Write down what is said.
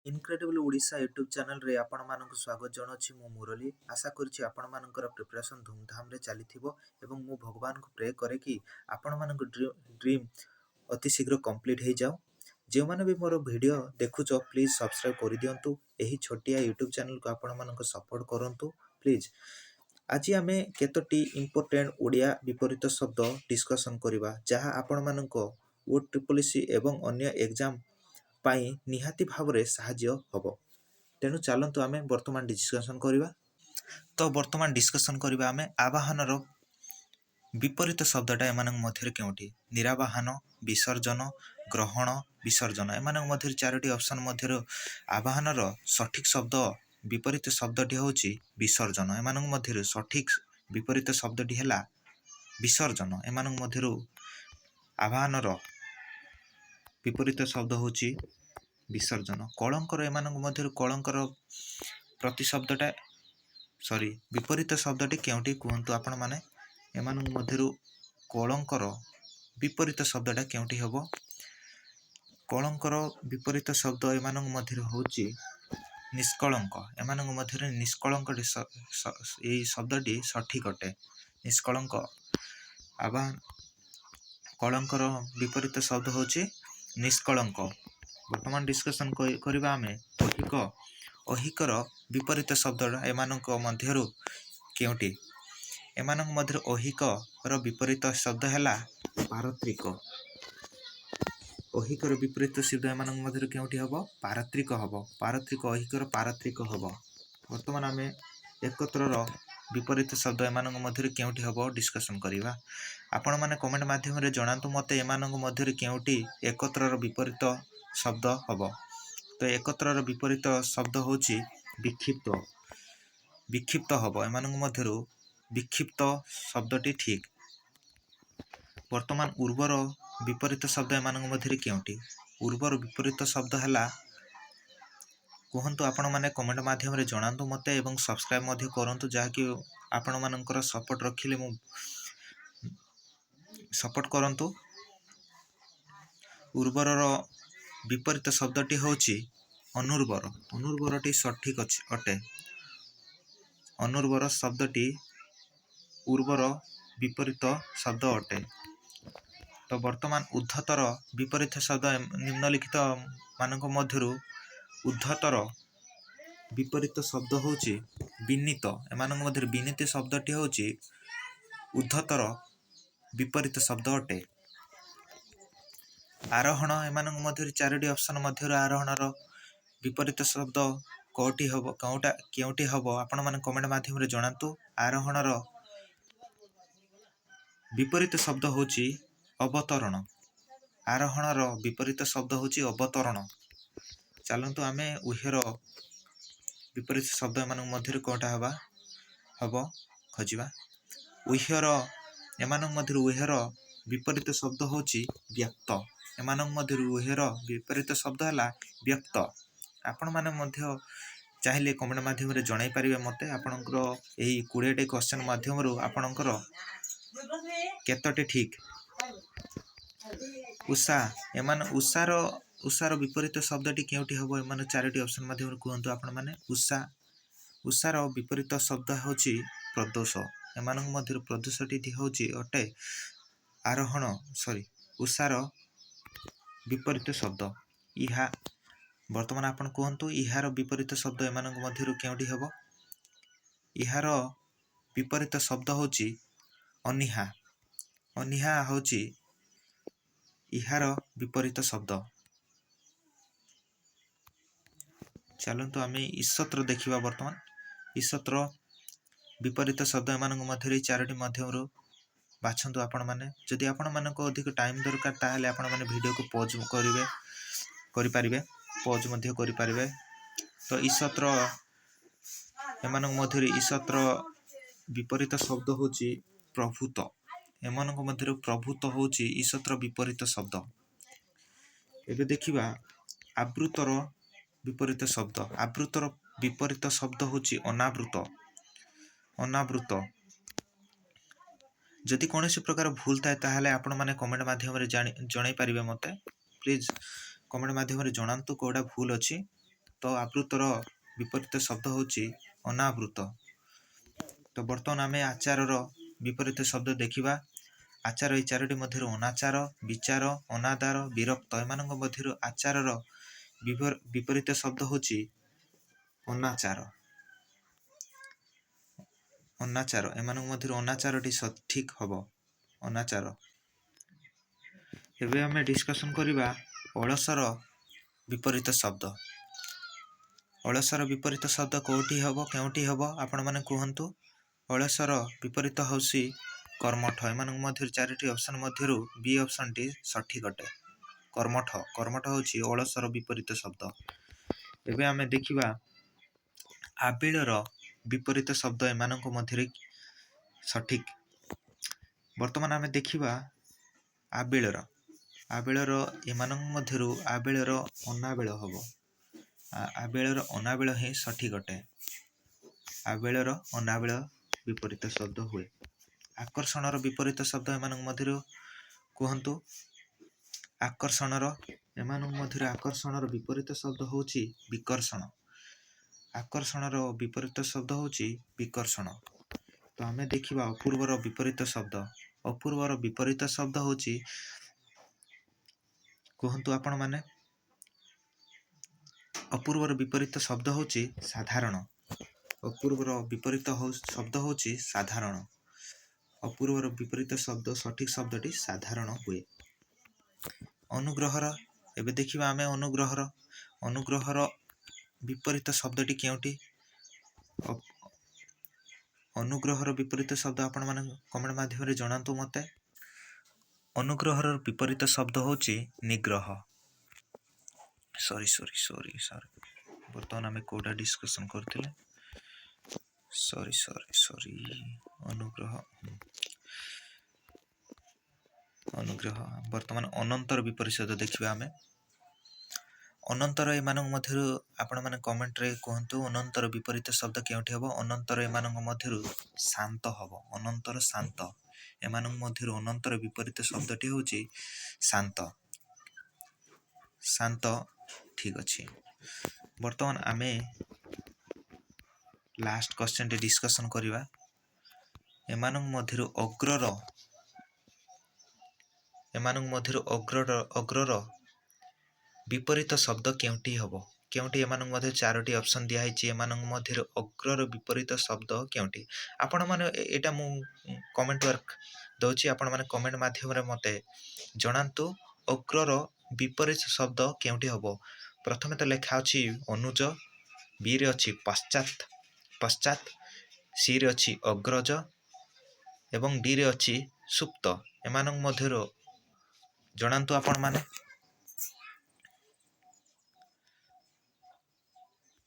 Incredible Odisha YouTube ଚ୍ୟାନେଲରେ ଆପଣମାନଙ୍କୁ ସ୍ୱାଗତ ଜଣାଉଛି। ମୁଁ ମୁରଲୀ। ଆଶା କରୁଛି ଆପଣମାନଙ୍କର ପ୍ରିପାରେସନ୍ ଧୁମଧାମରେ ଚାଲିଥିବ ଏବଂ ମୁଁ ଭଗବାନଙ୍କୁ ପ୍ରେ କରେ କି ଆପଣମାନଙ୍କ ଡ୍ରିମ୍ ଅତି ଶୀଘ୍ର କମ୍ପ୍ଲିଟ୍ ହେଇଯାଉ। ଯେଉଁମାନେ ବି ମୋର ଭିଡ଼ିଓ ଦେଖୁଛ, ପ୍ଲିଜ୍ ସବସ୍କ୍ରାଇବ୍ କରିଦିଅନ୍ତୁ। ଏହି ଛୋଟିଆ ୟୁଟ୍ୟୁବ୍ ଚ୍ୟାନେଲକୁ ଆପଣମାନଙ୍କ ସପୋର୍ଟ କରନ୍ତୁ ପ୍ଲିଜ୍। ଆଜି ଆମେ କେତୋଟି ଇମ୍ପୋର୍ଟାଣ୍ଟ ଓଡ଼ିଆ ବିପରୀତ ଶବ୍ଦ ଡିସ୍କସନ୍ କରିବା, ଯାହା ଆପଣମାନଙ୍କ ଓ ଟ୍ରିପଲ୍ ସି ଏବଂ ଅନ୍ୟ ଏକ୍ଜାମ୍ ପାଇଁ ନିହାତି ଭାବରେ ସାହାଯ୍ୟ ହେବ। ତେଣୁ ଚାଲନ୍ତୁ, ଆମେ ବର୍ତ୍ତମାନ ଡିସ୍କସନ୍ କରିବା। ତ ବର୍ତ୍ତମାନ ଡିସ୍କସନ୍ କରିବା ଆମେ, ଆବାହନର ବିପରୀତ ଶବ୍ଦଟା ଏମାନଙ୍କ ମଧ୍ୟରେ କେଉଁଠି? ନିରାବାହନ, ବିସର୍ଜନ, ଗ୍ରହଣ, ବିସର୍ଜନ। ଏମାନଙ୍କ ମଧ୍ୟରେ ଚାରୋଟି ଅପସନ୍ ମଧ୍ୟରୁ ଆବାହନର ସଠିକ୍ ଶବ୍ଦ, ବିପରୀତ ଶବ୍ଦଟି ହେଉଛି ବିସର୍ଜନ। ଏମାନଙ୍କ ମଧ୍ୟରୁ ସଠିକ୍ ବିପରୀତ ଶବ୍ଦଟି ହେଲା ବିସର୍ଜନ। ଏମାନଙ୍କ ମଧ୍ୟରୁ ଆବାହନର ବିପରୀତ ଶବ୍ଦ ହେଉଛି ବିସର୍ଜନ। କଳଙ୍କର, ଏମାନଙ୍କ ମଧ୍ୟରୁ କଳଙ୍କର ପ୍ରତିଶବ୍ଦଟା, ସରି, ବିପରୀତ ଶବ୍ଦଟି କେଉଁଠି କୁହନ୍ତୁ ଆପଣମାନେ। ଏମାନଙ୍କ ମଧ୍ୟରୁ କଳଙ୍କର ବିପରୀତ ଶବ୍ଦଟା କେଉଁଠି ହେବ? କଳଙ୍କର ବିପରୀତ ଶବ୍ଦ ଏମାନଙ୍କ ମଧ୍ୟରେ ହେଉଛି ନିଷ୍କଳଙ୍କ। ଏମାନଙ୍କ ମଧ୍ୟରେ ନିଷ୍କଳଙ୍କଟି, ଏଇ ଶବ୍ଦଟି ସଠିକ୍ ଅଟେ, ନିଷ୍କଳଙ୍କ। ଆବାହନ, କଳଙ୍କର ବିପରୀତ ଶବ୍ଦ ହେଉଛି ନିଷ୍କଳଙ୍କ। ବର୍ତ୍ତମାନ ଡିସ୍କସନ୍ କରିବା ଆମେ ଐହିକ। ଐହିକର ବିପରୀତ ଶବ୍ଦଟା ଏମାନଙ୍କ ମଧ୍ୟରୁ କେଉଁଟି? ଏମାନଙ୍କ ମଧ୍ୟରୁ ଐହିକର ବିପରୀତ ଶବ୍ଦ ହେଲା ପାରତ୍ରିକ। ଐହିକର ବିପରୀତ ଶବ୍ଦ ଏମାନଙ୍କ ମଧ୍ୟରୁ କେଉଁଠି ହେବ? ପାରତ୍ରିକ ହେବ, ପାରତ୍ରିକ। ଐହିକର ପାରତ୍ରିକ ହେବ। ବର୍ତ୍ତମାନ ଆମେ ଏକତ୍ରର ବିପରୀତ ଶବ୍ଦ ଏମାନଙ୍କ ମଧ୍ୟରୁ କେଉଁଠି ହେବ ଡିସ୍କସନ୍ କରିବା। ଆପଣମାନେ କମେଣ୍ଟ ମାଧ୍ୟମରେ ଜଣାନ୍ତୁ ମୋତେ, ଏମାନଙ୍କ ମଧ୍ୟରୁ କେଉଁଟି ଏକତ୍ରର ବିପରୀତ ଶବ୍ଦ ହେବ। ତ ଏକତ୍ରର ବିପରୀତ ଶବ୍ଦ ହେଉଛି ବିକ୍ଷିପ୍ତ। ବିକ୍ଷିପ୍ତ ହେବ। ଏମାନଙ୍କ ମଧ୍ୟରୁ ବିକ୍ଷିପ୍ତ ଶବ୍ଦଟି ଠିକ୍। ବର୍ତ୍ତମାନ ଉର୍ବର ବିପରୀତ ଶବ୍ଦ ଏମାନଙ୍କ ମଧ୍ୟରେ କେଉଁଟି? ଉର୍ବର ବିପରୀତ ଶବ୍ଦ ହେଲା, କୁହନ୍ତୁ ଆପଣମାନେ, କମେଣ୍ଟ ମାଧ୍ୟମରେ ଜଣାନ୍ତୁ ମୋତେ ଏବଂ ସବସ୍କ୍ରାଇବ୍ ମଧ୍ୟ କରନ୍ତୁ, ଯାହାକି ଆପଣମାନଙ୍କର ସପୋର୍ଟ ରଖିଲେ ମୁଁ ସପୋର୍ଟ କରନ୍ତୁ। ଉର୍ବରର ବିପରୀତ ଶବ୍ଦଟି ହେଉଛି ଅନୁର୍ବର। ଅନୁର୍ବରଟି ସଠିକ୍ ଅଛି ଅଟେ। ଅନୁର୍ବର ଶବ୍ଦଟି ଉର୍ବର ବିପରୀତ ଶବ୍ଦ ଅଟେ। ତ ବର୍ତ୍ତମାନ ଉଦ୍ଧତର ବିପରୀତ ଶବ୍ଦ ନିମ୍ନଲିଖିତ ମାନଙ୍କ ମଧ୍ୟରୁ ଉଦ୍ଧତର ବିପରୀତ ଶବ୍ଦ ହେଉଛି ବିନୀତ। ଏମାନଙ୍କ ମଧ୍ୟରେ ବିନୀତ ଶବ୍ଦଟି ହେଉଛି ଉଦ୍ଧତର ବିପରୀତ ଶବ୍ଦ ଅଟେ। ଆରୋହଣ, ଏମାନଙ୍କ ମଧ୍ୟରୁ ଚାରୋଟି ଅପସନ୍ ମଧ୍ୟରୁ ଆରୋହଣର ବିପରୀତ ଶବ୍ଦ କେଉଁଟି ହେବ? କେଉଁଟା, କେଉଁଟି ହେବ, ଆପଣମାନେ କମେଣ୍ଟ ମାଧ୍ୟମରେ ଜଣାନ୍ତୁ। ଆରୋହଣର ବିପରୀତ ଶବ୍ଦ ହେଉଛି ଅବତରଣ। ଆରୋହଣର ବିପରୀତ ଶବ୍ଦ ହେଉଛି ଅବତରଣ। ଚାଲନ୍ତୁ ଆମେ ଉହ୍ୟର ବିପରୀତ ଶବ୍ଦ ଏମାନଙ୍କ ମଧ୍ୟରୁ କେଉଁଟା ହେବ ଖୋଜିବା। ଉହ୍ୟର, ଏମାନଙ୍କ ମଧ୍ୟରୁ ଉହ୍ୟର ବିପରୀତ ଶବ୍ଦ ହେଉଛି ବ୍ୟକ୍ତ। ଏମାନଙ୍କ ମଧ୍ୟରୁ ଉହ୍ୟର ବିପରୀତ ଶବ୍ଦ ହେଲା ବ୍ୟକ୍ତ। ଆପଣମାନେ ମଧ୍ୟ ଚାହିଁଲେ କମେଣ୍ଟ ମାଧ୍ୟମରେ ଜଣାଇ ପାରିବେ ମୋତେ, ଆପଣଙ୍କର ଏହି 20ଟି କ୍ୱେଶ୍ଚନ୍ ମାଧ୍ୟମରୁ ଆପଣଙ୍କର କେତୋଟି ଠିକ୍। ଉଷା, ଏମାନେ ଉଷାର ବିପରୀତ ଶବ୍ଦଟି କେଉଁଟି ହେବ? ଏମାନେ ଚାରୋଟି ଅପସନ୍ ମାଧ୍ୟମରେ କୁହନ୍ତୁ ଆପଣମାନେ। ଉଷା, ଉଷାର ବିପରୀତ ଶବ୍ଦ ହେଉଛି ପ୍ରଦୋଷ। ଏମାନଙ୍କ ମଧ୍ୟରୁ ପ୍ରଦୋଷଟି ହେଉଛି ଅଟେ ଆରୋହଣ, ସରି, ଉଷାର ବିପରୀତ ଶବ୍ଦ। ଇହା, ବର୍ତ୍ତମାନ ଆପଣ କୁହନ୍ତୁ, ଇହାର ବିପରୀତ ଶବ୍ଦ ଏମାନଙ୍କ ମଧ୍ୟରୁ କେଉଁଟି ହେବ? ଇହାର ବିପରୀତ ଶବ୍ଦ ହେଉଛି ଅନିହା। ଅନିହା ହେଉଛି ଇହାର ବିପରୀତ ଶବ୍ଦ। ଚାଲନ୍ତୁ ଆମେ ଈଶତ୍ର ଦେଖିବା ବର୍ତ୍ତମାନ। ଈଶତ୍ର ବିପରୀତ ଶବ୍ଦ ଏମାନଙ୍କ ମଧ୍ୟରେ ଏଇ ଚାରୋଟି ମଧ୍ୟରୁ ବାଛନ୍ତୁ ଆପଣମାନେ। ଯଦି ଆପଣମାନଙ୍କୁ ଅଧିକ ଟାଇମ୍ ଦରକାର, ତାହେଲେ ଆପଣମାନେ ଭିଡ଼ିଓକୁ ପଜ୍ କରିବେ, କରିପାରିବେ, ପଜ୍ ମଧ୍ୟ କରିପାରିବେ। ତ ଈଶତ୍ର, ଏମାନଙ୍କ ମଧ୍ୟରେ ଈଶତ୍ର ବିପରୀତ ଶବ୍ଦ ହେଉଛି ପ୍ରଭୂତ। ଏମାନଙ୍କ ମଧ୍ୟରୁ ପ୍ରଭୂତ ହେଉଛି ଈଶତ୍ର ବିପରୀତ ଶବ୍ଦ। ଏବେ ଦେଖିବା ଆବୃତର ବିପରୀତ ଶବ୍ଦ। ଆବୃତର ବିପରୀତ ଶବ୍ଦ ହେଉଛି ଅନାବୃତ। ଅନାବୃତ। ଯଦି କୌଣସି ପ୍ରକାର ଭୁଲ ଥାଏ, ତାହେଲେ ଆପଣମାନେ କମେଣ୍ଟ ମାଧ୍ୟମରେ ଜାଣି ଜଣାଇ ପାରିବେ ମୋତେ। ପ୍ଲିଜ୍ କମେଣ୍ଟ ମାଧ୍ୟମରେ ଜଣାନ୍ତୁ କେଉଁଟା ଭୁଲ ଅଛି। ତ ଆବୃତର ବିପରୀତ ଶବ୍ଦ ହେଉଛି ଅନାବୃତ। ତ ବର୍ତ୍ତମାନ ଆମେ ଆଚାରର ବିପରୀତ ଶବ୍ଦ ଦେଖିବା। ଆଚାର ଏଇ ଚାରୋଟି ମଧ୍ୟରୁ ଅନାଚାର, ବିଚାର, ଅନାଦାର, ବିରକ୍ତ। ଏମାନଙ୍କ ମଧ୍ୟରୁ ଆଚାରର ବିପରୀତ ଶବ୍ଦ ହେଉଛି ଅନାଚାର। ଅନାଚାର, ଏମାନଙ୍କ ମଧ୍ୟରୁ ଅନାଚାରଟି ସଠିକ ହବ, ଅନାଚାର। ଏବେ ଆମେ ଡିସ୍କସନ୍ କରିବା ଅଳସର ବିପରୀତ ଶବ୍ଦ। ଅଳସର ବିପରୀତ ଶବ୍ଦ କେଉଁଠି ହେବ, କେଉଁଠି ହେବ, ଆପଣମାନେ କୁହନ୍ତୁ। ଅଳସର ବିପରୀତ ହେଉଛି କର୍ମଠ। ଏମାନଙ୍କ ମଧ୍ୟରୁ ଚାରିଟି ଅପସନ୍ ମଧ୍ୟରୁ ବି ଅପସନ୍ଟି ସଠିକ ଅଟେ, କର୍ମଠ। କର୍ମଠ ହେଉଛି ଅଳସର ବିପରୀତ ଶବ୍ଦ। ଏବେ ଆମେ ଦେଖିବା ଆବିଳର ବିପରୀତ ଶବ୍ଦ ଏମାନଙ୍କ ମଧ୍ୟରେ ସଠିକ। ବର୍ତ୍ତମାନ ଆମେ ଦେଖିବା ଆବିଳର, ଆବିଳର ଏମାନଙ୍କ ମଧ୍ୟରୁ ଆବିଳର ଅନାବିଳ ହବ। ଆବିଳର ଅନାବିଳ ହିଁ ସଠିକ ଅଟେ। ଆବିଳର ଅନାବିଳ ବିପରୀତ ଶବ୍ଦ ହୁଏ। ଆକର୍ଷଣର ବିପରୀତ ଶବ୍ଦ ଏମାନଙ୍କ ମଧ୍ୟରୁ କୁହନ୍ତୁ। ଆକର୍ଷଣର, ଏମାନଙ୍କ ମଧ୍ୟରୁ ଆକର୍ଷଣର ବିପରୀତ ଶବ୍ଦ ହେଉଛି ବିକର୍ଷଣ। ଆକର୍ଷଣର ବିପରୀତ ଶବ୍ଦ ହେଉଛି ବିକର୍ଷଣ। ତ ଆମେ ଦେଖିବା ଅପୂର୍ବର ବିପରୀତ ଶବ୍ଦ। ଅପୂର୍ବର ବିପରୀତ ଶବ୍ଦ ହେଉଛି, କୁହନ୍ତୁ ଆପଣମାନେ। ଅପୂର୍ବର ବିପରୀତ ଶବ୍ଦ ହେଉଛି ସାଧାରଣ। ଅପୂର୍ବର ବିପରୀତ ଶବ୍ଦ ହେଉଛି ସାଧାରଣ। ଅପୂର୍ବର ବିପରୀତ ଶବ୍ଦ, ସଠିକ ଶବ୍ଦଟି ସାଧାରଣ ହୁଏ। ଅନୁଗ୍ରହର, ଏବେ ଦେଖିବା ଆମେ ଅନୁଗ୍ରହର, ଅନୁଗ୍ରହର ବିପରୀତ ଶବ୍ଦଟି କେଉଁଟି? ଅନୁଗ୍ରହର ବିପରୀତ ଶବ୍ଦ ଆପଣମାନେ କମେଣ୍ଟ ମାଧ୍ୟମରେ ଜଣାନ୍ତୁ ମୋତେ। ଅନୁଗ୍ରହର ବିପରୀତ ଶବ୍ଦ ହେଉଛି ନିଗ୍ରହ। ସରି ସରି ସରି ସରି, ବର୍ତ୍ତମାନ ଆମେ କେଉଁଟା ଡିସ୍କସନ୍ କରୁଥିଲେ? ସରି ସରି ସରି, ଅନୁଗ୍ରହ, ଅନୁଗ୍ରହ। ବର୍ତ୍ତମାନ ଅନନ୍ତର ବିପରୀତ ଶବ୍ଦ ଦେଖିବା ଆମେ। ଅନନ୍ତର ଏମାନଙ୍କ ମଧ୍ୟରୁ ଆପଣମାନେ କମେଣ୍ଟରେ କୁହନ୍ତୁ, ଅନନ୍ତର ବିପରୀତ ଶବ୍ଦ କେଉଁଠି ହେବ? ଅନନ୍ତର ଏମାନଙ୍କ ମଧ୍ୟରୁ ଶାନ୍ତ ହେବ। ଅନନ୍ତର ଶାନ୍ତ। ଏମାନଙ୍କ ମଧ୍ୟରୁ ଅନନ୍ତର ବିପରୀତ ଶବ୍ଦଟି ହେଉଛି ଶାନ୍ତ। ଶାନ୍ତ, ଠିକ ଅଛି। ବର୍ତ୍ତମାନ ଆମେ ଲାଷ୍ଟ କ୍ୱେଶ୍ଚନଟି ଡିସ୍କସନ୍ କରିବା। ଏମାନଙ୍କ ମଧ୍ୟରୁ ଅଗ୍ରର, ଏମାନଙ୍କ ମଧ୍ୟରୁ ଅଗ୍ରର ବିପରୀତ ଶବ୍ଦ କେଉଁଟି ହେବ, କେଉଁଟି? ଏମାନଙ୍କ ମଧ୍ୟରେ ଚାରୋଟି ଅପସନ୍ ଦିଆହେଇଛି। ଏମାନଙ୍କ ମଧ୍ୟରୁ ଅଗ୍ରର ବିପରୀତ ଶବ୍ଦ କେଉଁଟି? ଆପଣମାନେ, ଏଇଟା ମୁଁ କମେଣ୍ଟ ୱାର୍କ ଦେଉଛି, ଆପଣମାନେ କମେଣ୍ଟ ମାଧ୍ୟମରେ ମୋତେ ଜଣାନ୍ତୁ ଅଗ୍ରର ବିପରୀତ ଶବ୍ଦ କେଉଁଟି ହେବ। ପ୍ରଥମେ ତ ଲେଖା ଅଛି ଅନୁଜ, ବିରେ ଅଛି ପଶ୍ଚାତ, ପଶ୍ଚାତ, ସିରେ ଅଛି ଅଗ୍ରଜ ଏବଂ ଡିରେ ଅଛି ସୁପ୍ତ। ଏମାନଙ୍କ ମଧ୍ୟରୁ ଜଣାନ୍ତୁ ଆପଣମାନେ।